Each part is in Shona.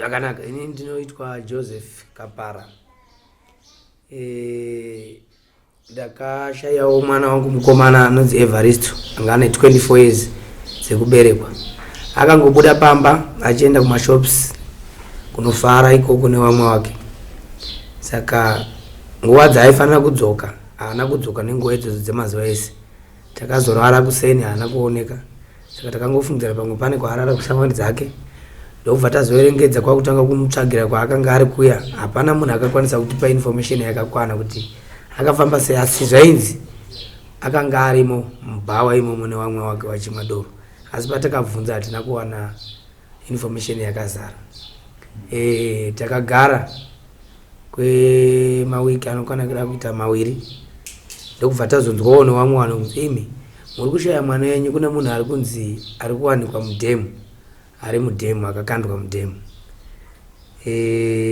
Zvakanaka, ini ndinoitwa Joseph Kapara. E, ndakashayawo mwana wangu mukomana anonzi Evaristo, anga ane 24 years dzekuberekwa. Akangobuda pamba achienda kumashops kunofara ikoko nevamwe wake, saka nguva dzaaifanira kudzoka haana kudzoka nenguva idzodzo dzemazuva ese. Takazorara kuseni haana kuoneka, saka takangofungidzira pamwe pane kwaarara kushamwari dzake, ndokubva tazoverengedza kwakutanga kumutsvagira kwaakanga ari kuya. Hapana munhu akakwanisa kutipa information yakakwana kuti akafamba sei, asi zvainzi akanga arimo mubhawa imomo nevamwe wake vachimwa doro, asi patakabvunza hatina kuwana information yakazara. Takagara kwemawiki anokwana kuda kuita mawiri, ndokubva tazonzwawo nevamwe vanhu kunzi, imi muri kushaya mwana wenyu, kune munhu ari kunzi ari kuwanikwa mudhemu, ari mudhemu, akakandwa mudhemu.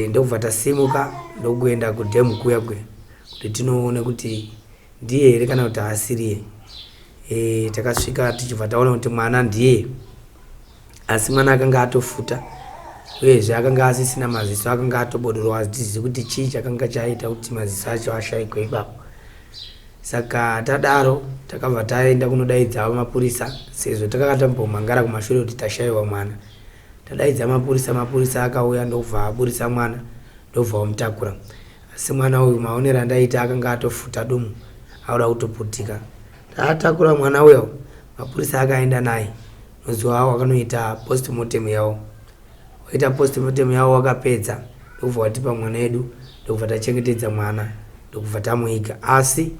Ndokubva tasimuka ndokuenda kudhemu kuya kuya kuti tinoone kuti ndiye here kana kuti haasiriye. Takasvika tichibva taona kuti mwana ndiye, asi mwana akanga atofuta, uyezve akanga asisina maziso, akanga atobodorwa. Hatizivi kuti chii chakanga chaita kuti maziso acho ashaikwe ipapo. Saka tadaro takabva taenda kunodaidza mapurisa, sezvo takanga tambomhangara kumashure kuti tashayiwa mwana. Tadaidza mapurisa, mapurisa akauya ndokubva aburitsa mwana, ndobva wamutakura. Asi mwana uyu, maonero andaita, akanga atofuta dumu, auda kutoputika. Taatakura mwana uyo, mapurisa akaenda naye nozuva wavo wakanoita postmortem yavo. Waita postmortem yavo, wakapedza, ndokubva watipa mwana wedu, ndokubva tachengetedza mwana, ndokubva tamuiga. Asi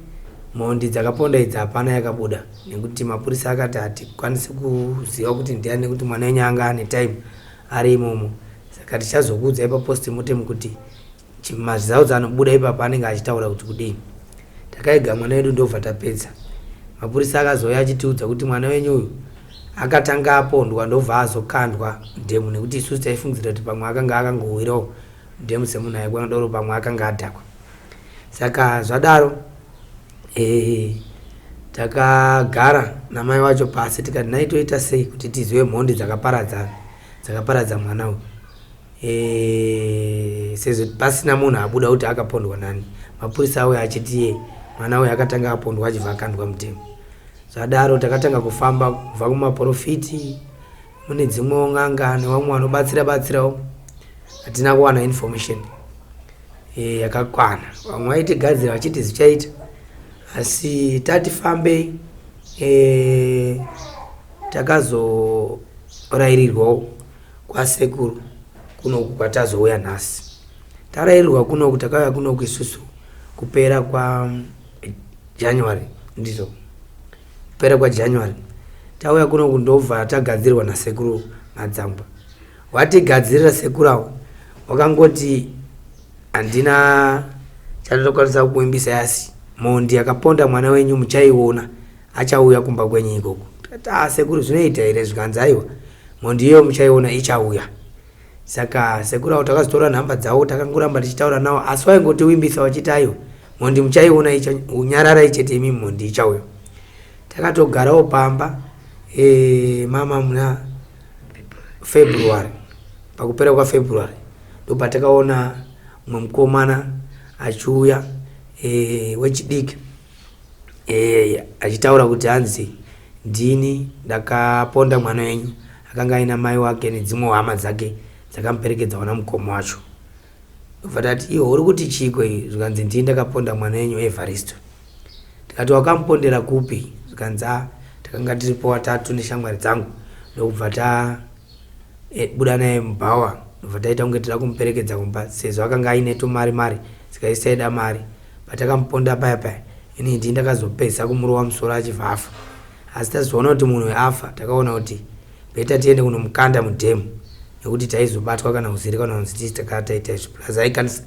mhondi dzakaponda idzi hapana yakabuda, nekuti mapurisa akati hatikwanisi kuziva kuti ndiani, nekuti mwana wenyu anga ane time ari imomo, saka tichazokuudzai papostmortem kuti maresults anobuda ipapo anenge achitaura kuti kudii. Takaiga mwana wedu, ndobva tapedza. Mapurisa akazouya achitiudza kuti mwana wenyu uyu akatanga apondwa, ndobva azokandwa mudhemu, nekuti isusu taifungidzira kuti pamwe akanga akangowirawo mudhemu semunhu aikwana doro, pamwe akanga adhakwa. Saka zvadaro, takagara namai wacho pasi tikati, nhai, toita sei kuti tizive mhondi dzakaparadza mwana uyu, sezvo pasina munhu abuda kuti akapondwa nani? Mapurisa auya achiti ye mwana uyu akatanga apondwa, achibva akandwa mudhemu. Zvadaro takatanga kufamba kubva kumaprofiti, mune dzimwewo n'anga nevamwe vanobatsira batsirawo. Hatina kuwana information yakakwana. Vamwe vaitigadzira vachiti zvichaita, asi tati fambei, takazorayirirwawo kwasekuru kunoku kwatazouya nhasi. Tarayirirwa kunoku, takauya kunoku isusu kupera kwaJanuary, ndizvo, kupera kwaJanuary tauya kunoku, ndobva tagadzirwa nasekuru Madzangwa. Watigadzirira sekuru avo wakangoti, handina chandinokwanisa kukuimbisa, asi mhondi yakaponda mwana wenyu muchaiona, achauya kumba kwenyu ikoko. Tikati, ah, sekuru, zvinoita here? Zvikanzi, aiwa, mhondi iyoyo muchaiona, ichauya. Saka sekuru avo takazotora nhamba dzavo, takangoramba tichitaura navo, asi vaingotiwimbisa vachiti, aiwa, mhondi muchaiona, nyararai chete imi, mhondi ichauya. Takatogarawo pamba, mama, muna February, pakupera kwaFebruary, ndopatakaona mumwe mukomana achiuya, wechidiki, achitaura kuti hanzi, ndini ndakaponda mwana wenyu. Akanga aina mai wake nedzimwe hama dzake dzakamuperekedza, wana mukoma wacho. Ndobva tati, iwe uri kuti chiiko iyi? Zvikanzi, ndini ndakaponda mwana wenyu Evaristo. Tikati, wakamupondera kupi? Zvikanzi, a takanga tiripo watatu neshamwari dzangu, ndokubva tabuda naye mubhawa, ndobva taita kunge tida kumuperekedza kumba, sezvo akanga aine tumari mari, saka isi taida mari. Patakamuponda paya paya, ini ndii ndakazopedzisa kumurova musoro achibva afa. Asi tazoona kuti munhu uyu afa, takaona kuti better tiende kunomukanda mudhemu, nekuti taizobatwa kana kuzirikana kunzi tisi takataita izvi, plus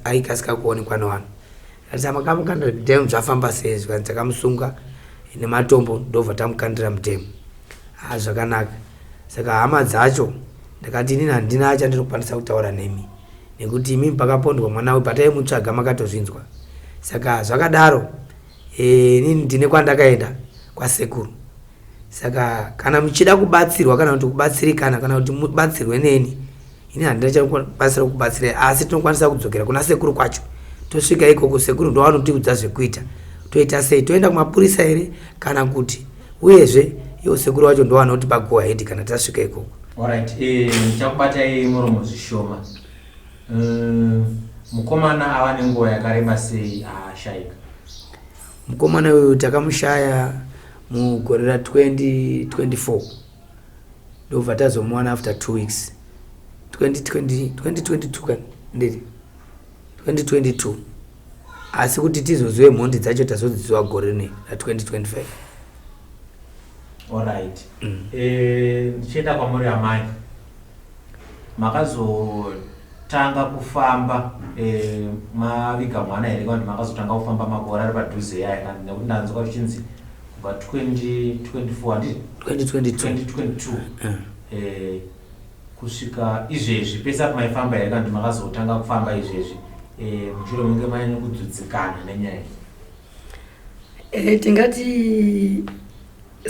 aikasika kuonekwa nevanhu. Kati, makamukanda mudhemu zvafamba sei? Zvikanzi, takamusunga nematombo, ndobva tamukandira mudhemu. Ha, zvakanaka. Saka hama dzacho, ndakati, inini handina chandinokwanisa kutaura nemi, nekuti imimi pakapondwa mwana uyu pataimutsvaga makatozvinzwa. Saka zvakadaro, inini ndine kwandakaenda kwasekuru. Saka kana muchida kubatsirwa kana kuti kubatsirikana kana kuti mubatsirwe neni, Ini handina chandinokwanisa kubatsirai, asi tinokwanisa kudzokera kuna sekuru kwacho. Tosvika ikoko, sekuru ndovanotiudza zvekuita. Toita sei? Toenda kumapurisa here kana kuti? Uyezve ivo sekuru vacho ndovanotipa go ahead kana tasvika ikoko. Alright, ndichakubatai muromo zvishoma. Mukomana ava nenguva yakareba sei ashaika? Mukomana uyu takamushaya mugore ra 2024, ndobva tazomuwana after 2 weeks, 2020, 2022 kani ndiri 2022, asi kuti tizozive mhondi dzacho tazodziziva gore rine ra2025. Alright. Ndichienda kwamuri amai, makazotanga kufamba maviga mwana here, kana kuti makazotanga kufamba makore ari padhuze yaya? Nekuti ndanzwa zvichinzi kubva 2024, handiti? 2022. 2022. Kusvika izvezvi, pese apo maifamba here, kana kuti makazotanga kufamba izvezvi mushure munge manyanya kudzudzikana nenyaya iyi? Tingati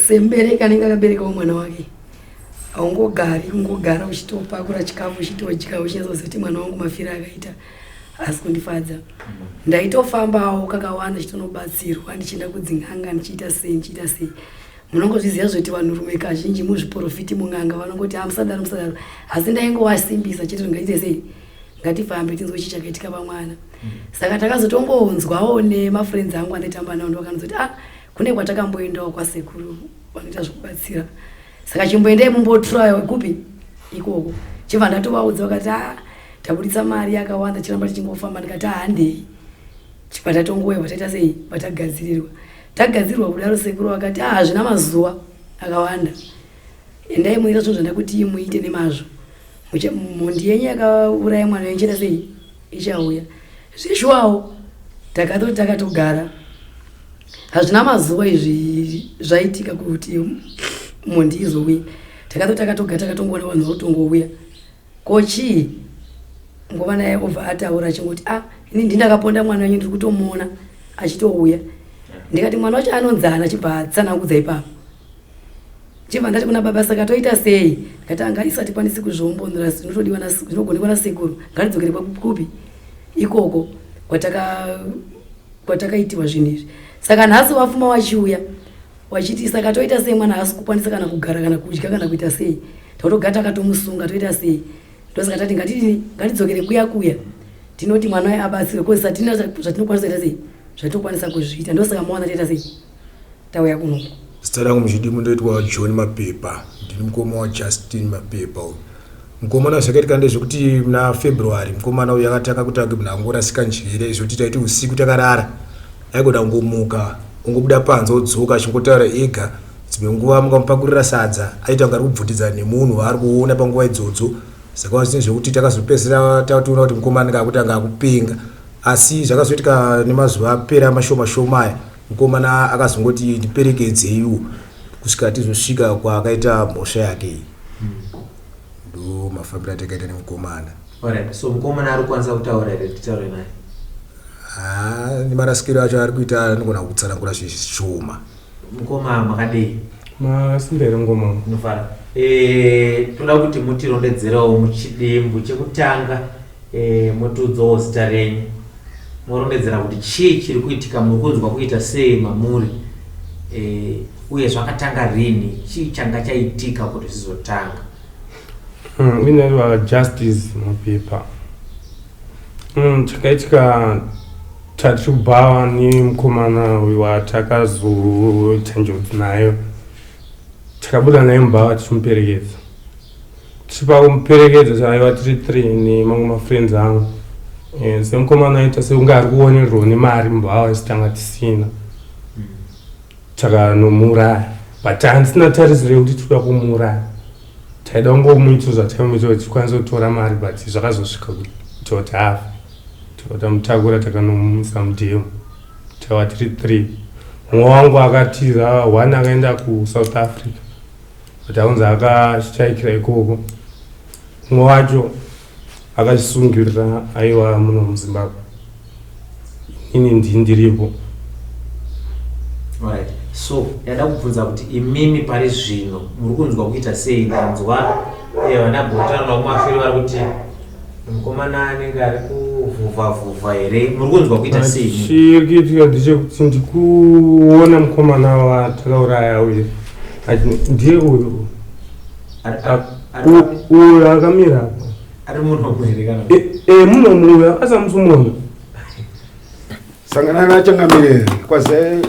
semubereki anenge akaberekawo mwana wake, haungogari kungogara uchitopakura chikafu uchitodya uchinyatsoziva kuti mwana wangu mafiro akaita asi kundifadza. Ndaitofambawo kakawanda chitonobatsirwa, ndichienda kudzin'anga, ndichiita sei, ndichiita sei. Munongozviziva zvoti vanhurume kazhinji muzviprofiti, mun'anga, vanongoti, "Ah, musadaro, musadaro." Asi ndaingowasimbisa chete, ngaite sei, ngatifambe tinzwe chii chakaitika pamwana. Saka takazotongonzwawo nemafriends angu andaitamba nawo, ndovakanozoti, "Ah, kune kwatakamboendawo kwasekuru vanoita zvokubatsira, saka chimboendai mumbotraya kupi ikoko." Chibva ndatovaudza, vakati, "A, tabuditsa mari yakawanda, chiramba tichingofamba." Ndikati, "Handei." Chibva tatongouya, vataita sei, vatagadzirirwa. Tagadzirirwa kudaro, sekuru vakati, "A, hazvina mazuva akawanda, endai muita zvinhu zvandakuti muite nemazvo. Mhondi yenyu yakauraya mwana wenyu ichaita sei, ichauya." Zveshuwawo takatoti takatogara, hazvina mazuva izvi zvaitika kuti mhondi izouya. Takatoti takatogara, takatongoona vanhu vakutongouya. Ko chii? Ngova naye obva ataura achingoti, "A, ini ndindakaponda mwana wenyu, ndiri kutomuona achitouya." Ndikati, "Mwana wacho anonzana?" Achibva atsanangudza ipapo. Chibva ndati kuna baba, "Saka toita sei?" Ndikati, "Anga isu hatikwanisi kuzviombonora, zvinotodiwa zvinogonekwa nasekuru. Ngatidzokere kupi ikoko kwatakaitiwa zvinhu izvi." Saka nhasi wafuma wachiuya wachiti, "Saka toita sei? Mwana haasi kukwanisa kana kugara, kana kudya, kana kuita sei. Takutogara takatomusunga, toita sei?" Ndosaka tati ngatidini, ngatidzokere kuya kuya, tinoti mwana waye abatsirwe, cause hatina zvatinokwanisa kuita sei, zvatinokwanisa kuzviita. Ndosaka maona toita sei, tauya kunoku. Zita rangu muchidimu ndoitwa John Mapepa, ndini mukoma waJustin Mapepa. Uyu mukomana, zvakaitika ndezvekuti muna February mukomana uyu akatanga kuti ake munhu angorasika njere, zvekuti taiti usiku takarara aigona kungomuka, ongobuda panze, odzoka achingotaura ega. Dzimwe nguva mukamupakurira sadza aita kunge ari kubvutidzana nemunhu waari kuona panguva idzodzo. Saka zvinhu zvekuti takazopedzisira tatoona kuti mukomana anenge akutanga akupenga. Asi zvakazoitika nemazuva apera mashoma shoma aya, mukomana akazongoti, "Ndiperekedzeiwo," kusvika tizosvika kwaakaita mhosva yake iyi. Ndo mafambiro atakaita nemukomana. Alright, so mukomana ari kukwanisa kutaura here, titaure naye? Ha, nemarasikiro acho ari kuita, anogona kutsanangura zvishoma. Mukoma, makadei? Makasimba here ngoma? Ndinofara. Toda kuti mutirondedzerewo muchidimbu chekutanga, motiudzawo zita renyu, morondedzera kuti chii chiri kuitika, muri kunzwa kuita sei mamuri, uye zvakatanga rini, chii changa chaitika kuti zvizotanga? Inonzi Justice Mapepa. Chakaitika, tati kubhawa nemukomana uyu watakazoita njodzi nayo. Takabuda naye mubhawa tichimuperekedza. Tichipa kumuperekedza, taiva tiri three nemamwe mafriends angu. Semukomana aita sekunge ari kuonererwa nemari mubhawa, isi tanga tisina. Takanomuuraya, but handisina tarisiro yekuti tinoda kumuuraya. Taida kungomuita zvataimuita kuti tikwanise kutora mari, but zvakazosvika kuita kuti afe. Takatamutakura, takanomuisa mudhemu. Taiva tiri three. Mumwe wangu akatiza, one akaenda kuSouth Africa, but aunzi akashaikira ikoko. Mumwe wacho akazvisungirira, aiwa muno muZimbabwe. Inini ndii ndiripo. Alright. So ndada kubvunza kuti imimi pari zvino muri kunzwa kuita sei? Ndanzwa Eh, vana bhutano vakumashure vari kuti mukomana anenge ari kuvhuvha-vhuvha here muri kunzwa kuita sei Chiri kuitika ndechekuti ndikuona mukomana watakauraya uyu ndiye uyu. Ari- ari- ari papi? Uyu akamira apa. Ari munomu here kana Eh, eh, munomu uyu akasamusumona. Sangana nachangamire kwazai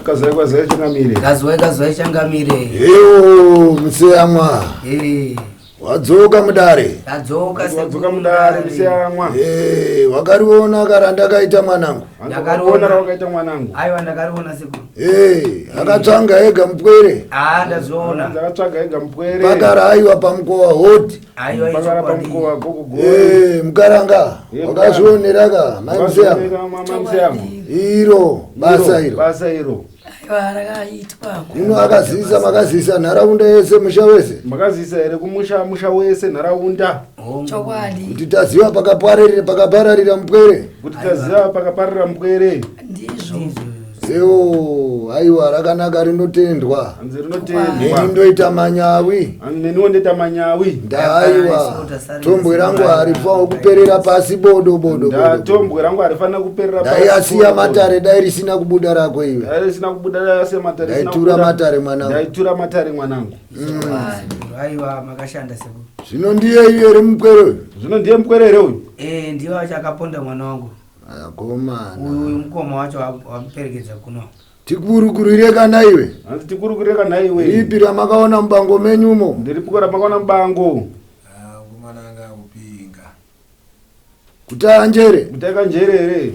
kwazai kwazai changamire. Kazwai kazwai changamire. Ewo museyamwa. Eh. Wadzoka mudare. Tadzoka Wadzoka mudare museyamwa. Eh, wakariona karanda kaita mwanangu. Ndakariona rawakaita mwanangu. Aiwa ndakariona sekuru. Eh, akatsvanga ega mupwere. Ah ndazviona. Akatsvaga ega mupwere. Pakara aiwa pamukova hoti. Aiwa Pakara ichokwadi. pamukova gogo. Eh, mukaranga. Eh, Wakazvionera ka mai museyamwa. Wakazvionera mai museyamwa. Iro basa iro. Basa iro. Aiwa rakaitwa. Kuno akazivisa makazivisa nharaunda yese musha wese. Makazivisa here kumusha musha wese nharaunda. Chokwadi. Kuti taziva pakapararira pakapararira mupwere. Kuti taziva pakapararira mupwere. Ndizvo. Ewo, aiwa rakanaka rinotendwa. Hanzi rinotendwa. Neni ndoita manyawi. Neniwo ndoita manyawi. Ndaiwa tombwe rangu harifanira kuperera pasi bodo bodo. Nda bodo. tombwe rangu harifanira kuperera Dai pasi asiya bodo, bodo. matare dai risina kubuda rako iwe. Dai risina kubuda dai asiya matare. risina Ndaitura kubuda. matare mwanangu. Ndaitura matare mwanangu. Aiwa makashanda sekuru. Zvino ndiye iye here mupwere uyu? Zvino ndiye mupwere here uyu? Eh ndiye wacho akaponda mwana wangu. Akomana. Uyu mukoma wacho wamuperekedza kuno. Tikurukurire kana iwe. Hanzi tikurukurire kana iwe. Ripi ramakaona mubango menyumo? Ndiripi ramakaona mubango? Mukomana anga akupinga. Kutaya njere. Kutaya njere here?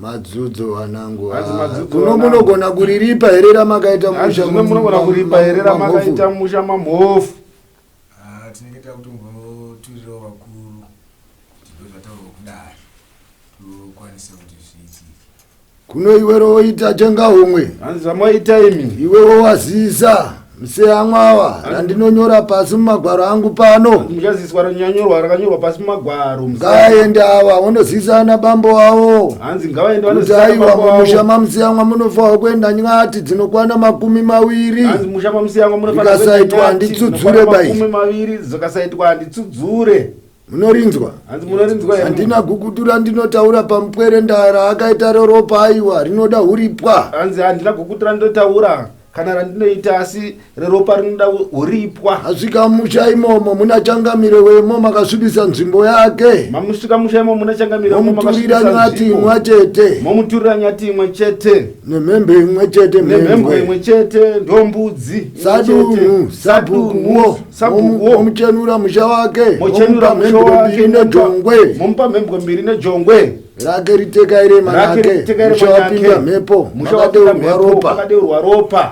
Madzudzo anangu. Hanzi madzudzo Kuno anangu. munogona kuriripa here ramakaita Hanzi musha zvino munogona kuripa here ramakaita musha mamhofu. Ah, tinenge takutomboturirawo vakuru kuti ndozvataurwa kudare tokwanisa kuti zviitike. Kuno iwe roita chenga humwe. Hanzi zvamaita imi. Iwewo wazivisa museyamwawa randinonyora pasi mumagwaro angu pano. Muchaziswa ranyanyorwa rakanyorwa pasi mumagwaro. Ngaaende ava vondozivisa ana bambo avo. Hanzi ngavaende Kuti vanozivisa aiwa bambo avo. mumusha mamuseyamwa munofanirwa kuenda nyati dzinokwana 20. Hanzi musha mamuseyamwa munofanira kuenda Zvikasaitwa nyati handitsudzure dzinokwana bai. 20 zvikasaitwa handitsudzure. Munorinzwa? Hanzi munorinzwa here? Handina gukutu randinotaura pamupwere ndara akaita roropa aiwa rinoda huripwa. Hanzi handina gukutu randinotaura kana randinoita asi reropa rinoda huripwa. Asvika musha imomo muna changamire wemo makasvibisa nzvimbo yake. Mamusvika musha imomo muna changamire wemo Momuturira makasvibisa nyati nzvimbo. imwe chete. Momuturira nyati imwe chete. Nemhembe imwe chete Nemhembwe mhembwe. imwe chete ndombudzi. imwe Sadunhu chete. sabhukuwo Sabhukuwo. momuchenura musha wake. Mochenura Momupa musha mhembwe wake mbiri nejongwe. Momupa mhembwe mbiri nejongwe. Rake riteka irema Rake rake. riteka Musha irema wapinda yake. mhepo. Musha wapinda Makadeurwa mhepo. ropa. Makadeurwa ropa.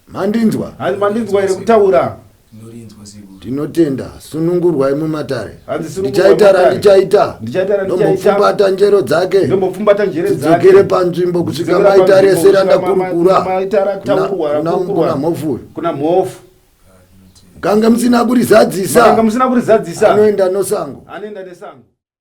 Mandinzwa? Hanzi mandinzwa here kutaura? Ndinorinzwa sekuru. Tinotenda sunungurwai mumatare. Hanzi sunungurwai Ndichaita mumatare. randichaita. Ndichaita randichaita. Ndombopfumbata njero dzake. Ndombopfumbata njere dzake. Dzidzokere panzvimbo kusvika Dzidzokere maita panzvimbo rese kusvika randakurukura. maita rataurwa, rakurukurwa. Kuna mhofu. Kuna mhofu. Kange musina kurizadzisa. Makanga musina kurizadzisa. Anoenda nosango. Anoenda nesango.